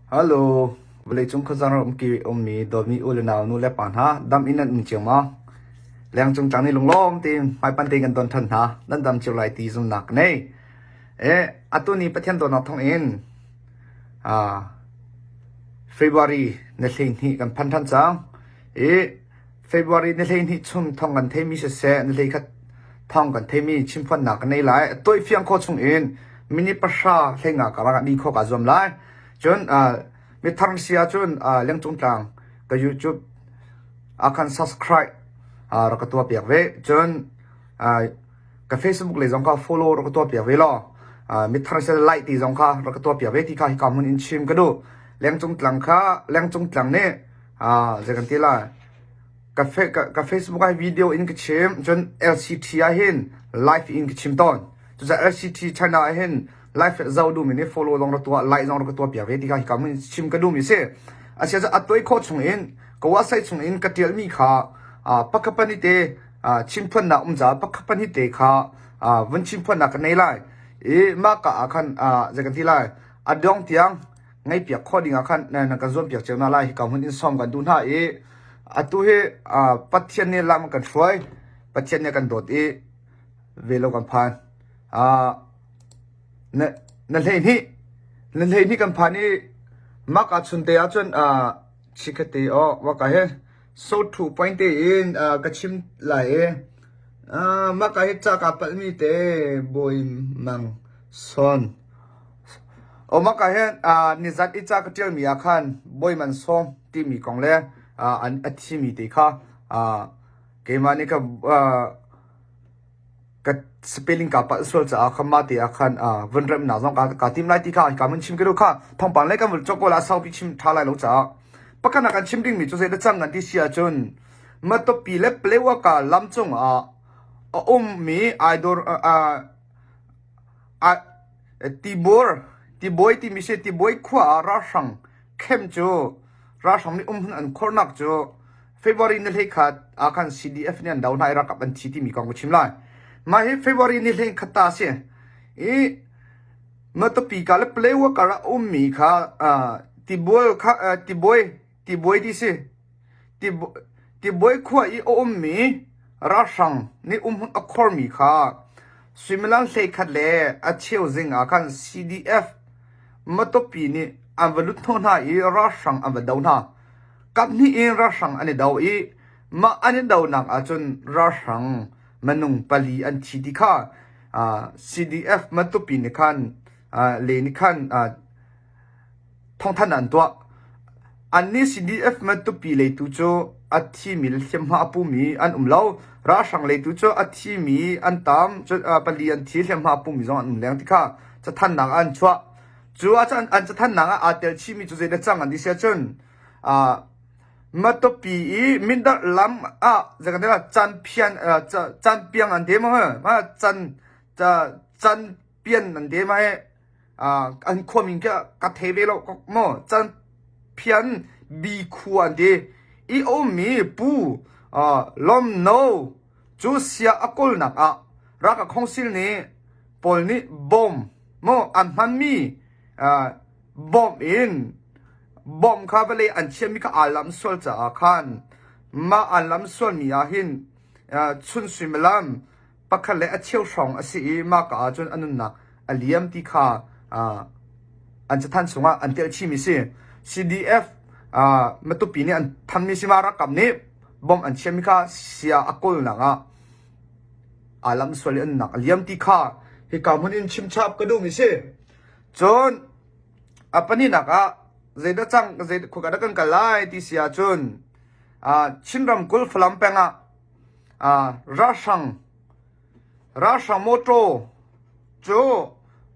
Hello, vawleicung khuazar ah umki ummi dawtmi u le nau nu le pa hna, dam in nan um cio maw? Lengcung tlang nih lunglawm tein hmaipan tein kan don ṭhan hna. Nan dam cio lai ti zumhnak ka nei. Eh, atu ni Pathian dawtnak thawng in ah February ni 12 kan phan ṭhan cang. I February ni 12 chung thawng kan theimi siseh, ni 11 thawng kan theimi chimphuannak ka nei lai. Tuaifiang khawh chung in minute pahra hleinga karah ni khawh kaa zuam lai. Cun uh, mithar si ahcun uh, Lengcung Tlang ka YouTube ah khan subscribe uh, rak ka tuah piak ve. Cun uh, ka Facebook lei zong kha follow rak ka tuah piak ve law. Uh, mithar si like ti zong kha rak ka tuah piak ve ti kha hika hmun in chim ka duh. Lengcung Tlang kha Lengcung Tlang nih uh, zei kan ti lai ka, ka, ka Facebook ah video in ka chim cun LCT ah hin live in ka chim tawn cucaah LCT channel ah hin live zoh duhmi nih follow zong ra tuah like zong ra ka tuah piak ve ti kha hika mun chim ka duhmi si asia cu atoi khawh chung in ka website chung in ka tialmi kha pakhat pahnih te chim phuannak um caah pakhat pahnih te kha vun chim phuannak ka nei lai i mah ka ah khan zei kan ti lai a dong tiang ngaihpiak khawh ding ah khan nan kan zuampiak cio hna lai. Hika hmun in sawm kan duh hna i atu hi Pathian nih lam kan hruai, Pathian nih kan dawt i ve lo kan phan. Na na hleihnih na hleihnih kan phan i maka chun te ahcun chikhate aw waka he so thu point te in ka chim lai i maka hi ca ka palhmi te bawi mang son Mah ka hin nizat i ca ka ṭialmi ah khan Bawi Man Sawm timi kong le a thimi te kha keimah nih ka ka spelling kaa palh sual caah khan mah te ah khan vun remhnak zong kaa tim lai ti kha hika mun chim ka duh kha. Thawngpang lei kan vun cawk ko la saupi chim ṭha lai lo caah. Pakhat ah kan chim dingmi cu zeidah cang kan ti si ahcun Matupi le Palewaka lam cungah a ummi idol Tibur, Tibawi timi si Tibawi khua ah ralhrang camp cu ralhrang nih umhmun an khornak cu February ni 11 ah khan CDF nih an do hna i ralkap an thi timi kong ka chim lai. Mah hi February ni 11 ta a si. I Matupi ka le Palewa kar ah ummi kha Tibual kha Tibawi Tibawi ti si. Tibawi khua i a ummi ralhrang nih umhmun a khormi kha suimilam 11 le a cheu zing ah khan CDF Matupi nih an va lut hnawh hna i ralhrang an va do hna. Kaphnih in ralhrang an i do i mah an i donak ahcun ralhrang minung pali an thi ti kha CDF Matupi nih khan le nih khan thawngthanh an tuah. Annih CDF Matupi leitu cu a thimi le hliamhma a pumi an um lo. Ralhrang leitu cu a thimi an tam, pali an thi, hliamhma a pumi zong an um leng ti kha cathannak ah an chuah. Cu ahcun an cathannak ah aa tel chihmi cu zeidah cang an ti si ahcun Matupi i Mindat lam ah zeikan can phian can piang an ti maw can can pian an ti ma an khuamin khi ka thei ve lo maw can phian bi khua an ti i a ummi pu lom no cu sia a kawlnak ah ralkap khongsil nih pawl nih bom maw an hmanmi bom in bom kha vawlei an chiahmi kha aa lam sual caah khan mah aa lam sualmi ah hin chun suimilam pakhat le a cheu hrawng a si i mah ka ahcun a nunnak a liam ti kha an cathanh chungah an telh chihmi si. CDF Matupi nih an thanmi si ma ralkap nih bomb an chiahmi kha sia a kawlnak ah aa lam sual i an nunnak a liam ti kha hika hmun in chimchap ka duhmi si. Cun a pahnihnak ah zeidah cang zei khuaka dah kan kal lai ti si ahcun Chin ramkulh Falam peng ah Ralhrang ralhrang mawṭaw cu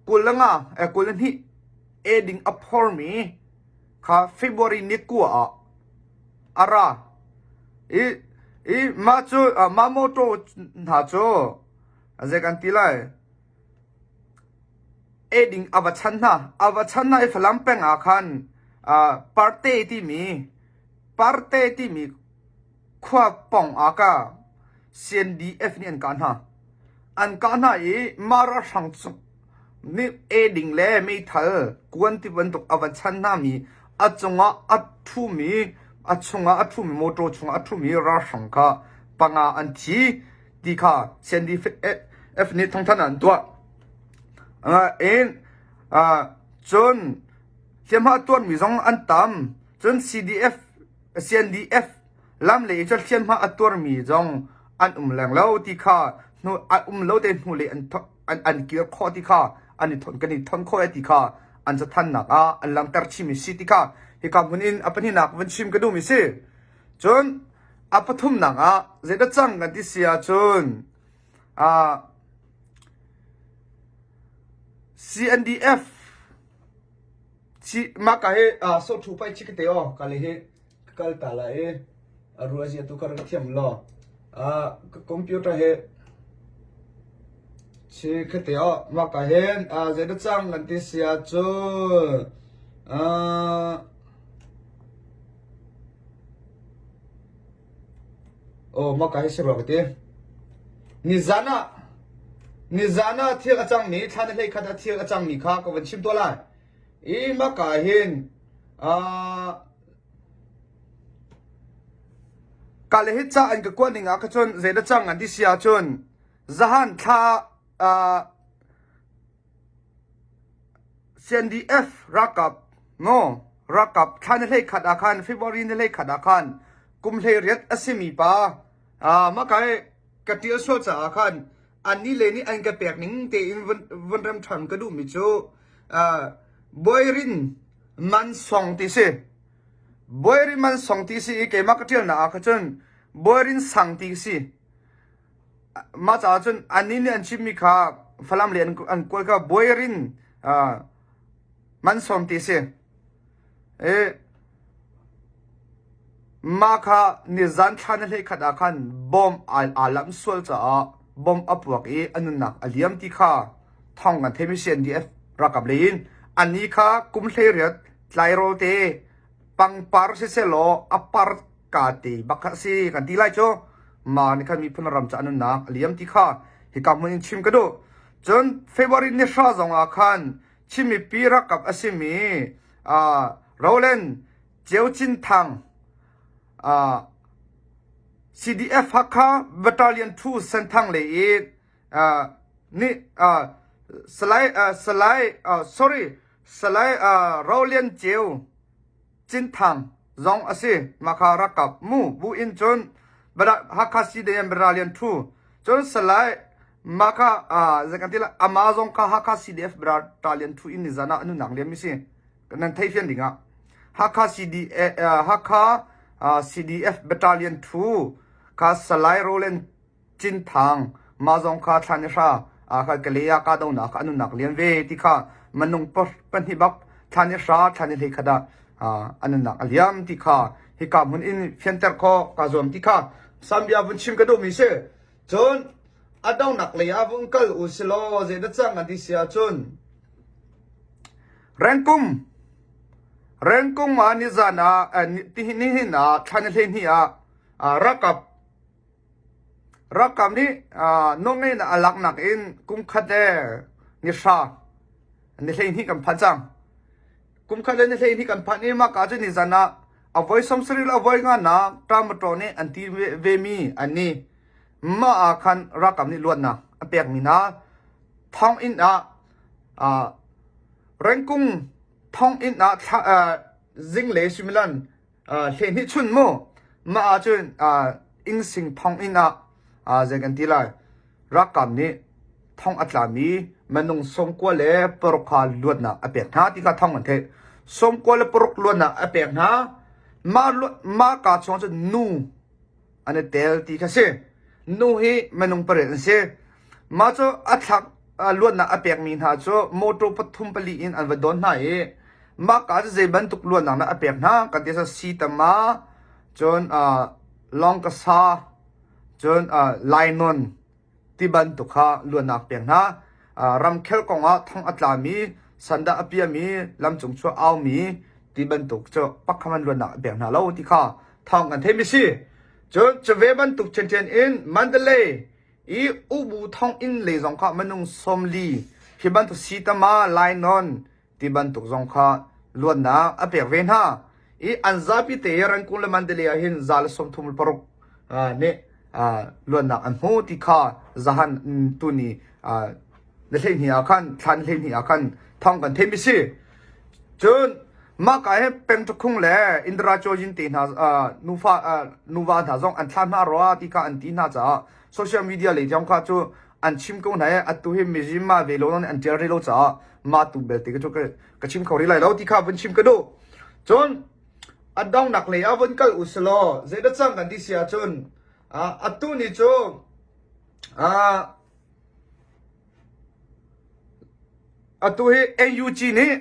25 22 eiding a phormi kha February ni kua ah a ra i i mah cu mah mawṭaw hna cu zei kan ti lai eiding a va chan hna a va chan hna i Falam peng ah khan Parte timi Parte timi khua pawng ah ka CNDF nih an kah hna. An kah hna i mah ralhrang cu. Nih eiding le meithal kuan ti bantuk a va chan hnami a cungah a ṭhumi a chungah a ṭhumi motor chungah a ṭhumi ralhrang kha panga an thi ti kha CNDF nih thawngthanh an tuah. In cun hliamhma tuarmi zong an tam. Cun CDF CNDF lam lei cu hliamhma a tuarmi zong an um leng lo ti kha hnu an um lo te hnu lei an an an kir khawh ti kha an i thon kan i thon khawh ti kha an cathannak ah an langhter chimi si ti kha hika hmun in a pahnihnak van chim ka duhmi si. Cun a pathumnak ah zeidah cang kan ti si ahcun ah CNDF mah ka hi so thu pai chi te o ka le hi ka kal ta la i a rua zia tu ka rak thiam lo computer hi chi khate o mah ka hin zeidah cang kan ti si ahcun Oh, mah ka hi si rua ka ti. Nizan ah nizan ah thil a cangmi thla na hlei khat ah thil a cangmi kha ka van chim tuah lai. I mah ka hin uh, ka le hi ca an ka kuat ning ah ka cun zeidah cang an ti si ahcun zahan thla uh, CNDF ralkap no ralkap thla ni hlei khat ah khan February ni hlei khat ah khan kum hlei riat a simi pa uh, mah kai ka ṭial sual caah khan annih le nih an ka pek ning tein vun, vun rem ṭhan ka duhmi cu uh, Boirin Man Song ti si. Boirin Man Song ti si i keimah ka ṭialnak ah kha cun Boirin Sang ti si. Mah caah cun annih nih an chimmi kha Falam le an, an kual kha Boirin uh, Man Song ti si. E, mah kha nizan thla na hlei khat ah khan bom aa lamh sual caah bom a puak i a nunnak a liam ti kha thawng kan theimi CNDF ralkap lei in annih kha kum 18 tlairawl te pangpar siselaw a par ka te bak kha si kan ti lai cu ma nih khan miphun ram ca nunnak a liam ti kha hika hmun in chim ka duh cun February ni hra zong ah khan Chin mipi ralkap a simi uh, Roland Ceu Cin Thang uh, CDF Hakha Battalion 2 Senthang lei i uh, nih uh, Salai uh, Salai uh, sorry Salai uh, Roland Ceu Cin Thang zong a si. Mah kha ralkap mu bu in cun Hakha CDM Battalion 2 cun Salai mah kha zei kan ti lai ama zong kha Hakha CDF Battalion 2 in nizan ah nunak liam mi si. Nan thei fian ding ah Hakha CD Hakha CDF Battalion 2 kha Salai Roland Cin Thang mah zong kha thla ni hra kha Kalay ah kahdohnak kha a nunnak lian ve ti kha minung pahnih bak thla ni hra thla ni hlei khat ah a nunnak a liam ti kha hika hmun in fianter khawh kaa zuam ti kha Sambia vun chim ka duhmi si. Cun a donghnak lei ah vung kal u si law zeidah cang an ti si ahcun Rengkung Rengkung ah nizan ah nihin ah thla ni 12 ah ralkap Ralkap nih nawlngeihnak a laknak in kum khat le ni hra ni 12 kan phan cang. Kum khat le ni 12 kan phanh i mah ka cu nizan ah a voi 70 le a voi nga nak ṭamaṭaw nih an ti vemi an ni. Mah ah khan ralkap nih luatnak a pekmi hna thonginn ah rengkung thonginn ah zinglei suimilam 12 chun mu mah ahcun innsing thonginn ah zei kan ti lai ralkap nih thong a tlami minung 96 kha luatnak a pek hna ti kha thong an theih. 96 luatnak a pek hna mah mah ka chung cun nu an i tel ti kha si. Nu hi minung pariat an si. Mah cu a thlak luatnak a pekmi hna cu motor pathum pali in an va don hna i mah ka cu zei bantuk luatnak dah a pek hna kan ti sitama cun lawngkasa cun lainawn ti bantuk kha luatnak pek hna ramkhel kong ah thong a tlami sandah a piami lamcung chuah aumi ti bantuk cu pakhat man luatnak a pek hna lo ti kha thawng kan theimi si cun cu ve bantuk ṭhianṭhian in Mandalay i Ubu thonginn lei zong kha minung 40. Hi bantuk sitama lainawn ti bantuk zong kha luatnak a pek ve hna. I an zapi te Rangoon le Mandalay ah hin 136 nih luatnak an hmu ti kha zahan tuni na 12 ah khan thla ni 12 ah khan thawng kan theimi si. Cun mah ka hi Pengṭakhung le Indra Chojin te hna nufa nuva hna zong an thlah hna rua ti kha an ti hna caah social media lei zong kha cu an chim ko hna i atu hi mizima ve lo an ṭial rih lo caah mah tu belte cu ka chim kho rih lai lo ti kha vun chim ka duh. Cun a donghnak lei ah vun kal usilaw zeidah cang kan ti si ahcun atu ni cu atu hi NUG nih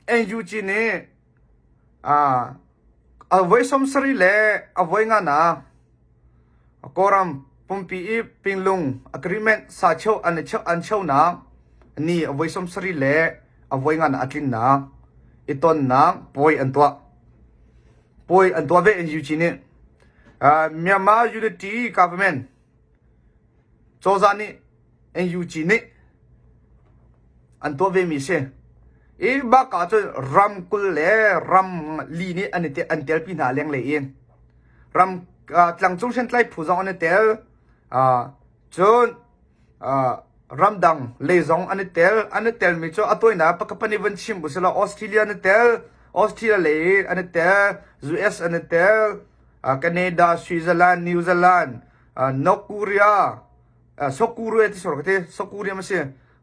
NUG nih a voi 70 le a voi nga nak Kawlram pumpi i Pinglung Agreement sacheu an an cheunak ni a voi 70 le a voi nga a tlinnak i tonnak puai an tuah. Puai an tuah ve NUG nih. Myanmar Unity Government cozah nih NUG nih an tuah ve mi si. I bak ah cun ramkul le ram li nih an i an telpi hna lenglei in. Ram tlangcung hriamtlai phu zong an i tel. Cun ramdang lei zong an i tel. An i telmi cu a tawinak pakhat pahnih van chim usila Australia an i tel, Australia lei an i tel, US an i tel, Canada, Switzerland, New Zealand, North Korea, South Korea ti sor ka ti, South Korea ma si.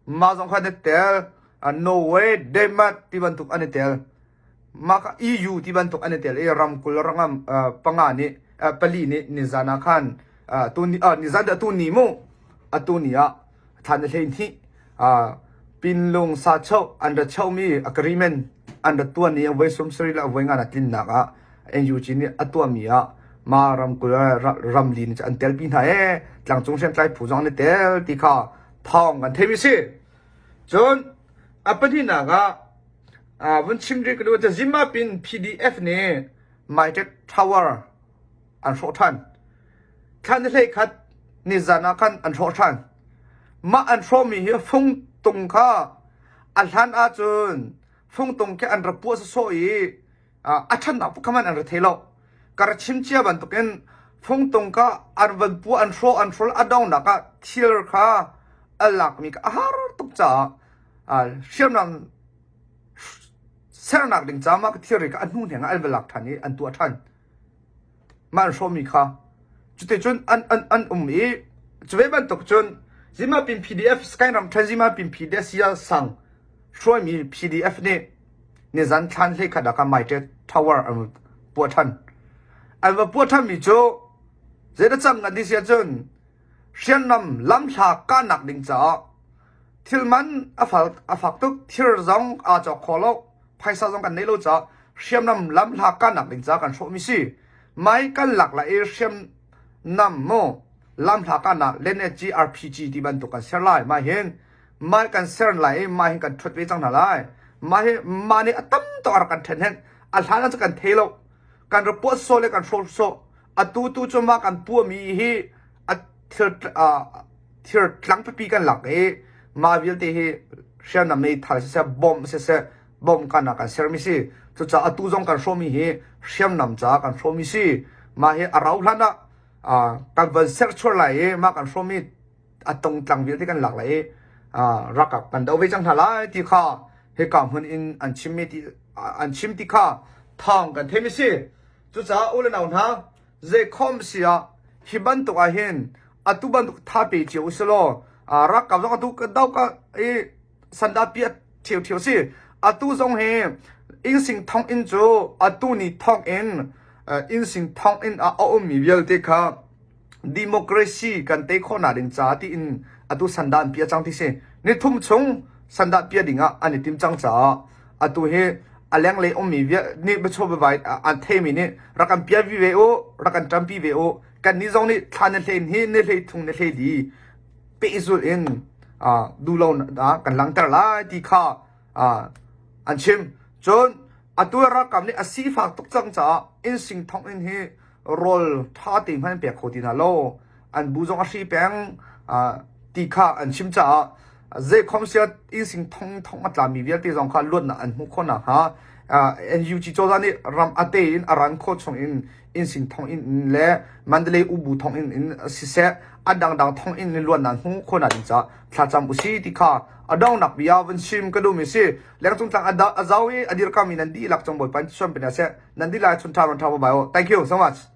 Mah zong kha an i tel. Norway, Denmark ti bantuk an i tel. Mah kha EU ti bantuk an i tel i ramkul rangam panga nih pali nih nizan ah khan tu nizan dah tu ni mu atu ni ah thlan 12 Pinlung sachoh an ra chohmi agreement an ra tuan i voi 70 le voi nga na tlinnak ah NUG nih a tuahmi ah ma ramkul ramli nih an telpi hna ee tlangcung hriamtlai phu zong an i tel ti kha thawng kan theimi si. Cun a pahnihnak ah vun chim rih ka duh cu Zimapin PDF nih Mytek Tower an hrawh ṭhan. Thla ni 11 nizan ah khan an hrawh ṭhan. Mah an hrawhmi hi fungtung kha a hlan ahcun fungtung khi an ra puah sawsawh i a ṭhatnak kha man an ra thei lo. Ka ra chim cia bantukin fungtung kha an van puah an hrawh an hrol a donghnak ah thil kha a lakmi kha a har tuk caah hriamnam sernak ding caah mah thilri kha a hnu hneng ah an va lak ṭhan i an tuah ṭhan. Mah an hrawhmi kha cuticun an an an um i cu ve bantuk cun Zimapin PDF Skyram ṭhen Zimapin PDF Sial Sang hruaimi PDF nih nizan thlan 11 ah khan Maite Tower an puah ṭhan. An va puah ṭhanmi cu zeidah cang an ti si ahcun hriamnam lamhla kahnak ding caah thil man a fal a fak tuk thir zong aa cawk kho lo phaisa zong kan nei lo caah hriamnam lamhla kahnak ding caah kan hrawhmi si mai kan lak lai i hriamnam mu lamhla kahnak Lenet RPG ti bantuk kan ser lai mah hin mah kan ser lai i mah hin kan ṭhuat ve cang hna lai mah hi mah nih a tam tuk a rak kan ṭhen hen a hlan ah cu kan thei lo kan ra puah sawh le kan hrawh sawh atu tu cu mah kan puahmi hi a thil thir tlang pipi kan lak i mah vialte hi hriamnam meithal siseh bomb siseh bomb kan ah kan sermi si cucaah atu zong kan hrawhmi hi hriamnam caah kan hrawhmi si mah hi a rau hlan ah kan van serchuar lai i mah kan hrawhmi a tungtlang vialte kan lak lai i rakap kan do ve cang hna lai ti kha hika hmun in an chimmi ti an chim ti kha thawng kan theimi si cucaah u le nau hna zeikhom si ah hi bantuk ah hin atu bantuk tha pe cio usilaw rakap zong atu ka do ka i sanda piat ṭhio ṭhio si atu zong hi innsing thong in cu atu ni thong in innsing thong in a ummi vialte kha democracy kan tei khawhnak ding ca tiin atu sandah an piah cang ti si. Nithum chung sandah piah ding ah an i tim cang caah atu hi a lenglei ummi nih biachaw biavai an theimi nih rak kan piah vi ve u, rak kan ṭampi ve u. Kan nih zong nih thla ni hlein hi ni hlei thung ni hlei li pehzulh in duhlo kan langhter lai ti kha an chim. Cun atu ralkap nih a sifak tuk cang caah innsing thonginn hi rawl ṭha te hmanh pek kho ti hna lo an bu zong a hri peng ti kha an chim caah. Zeikhom sia innsing thong thong a tlami vialte zong kha luatnak an hmuh khawh nakhnga NUG cozah nih ram a te in a ran khawh chung in innsing thong in le Mandalay ubu thong in in siseh a dangdang thong in luatnak hmuh khawh nak ding caah thlacam usi ti kha a donghnak bia vun chim ka duhmi si. Lengcung tlang a zau i a dirkami nan dihlak cung Bawipa in suan pe hna seh. Nan dihlak chun ṭha ron ṭha bye bye. Thank you so much.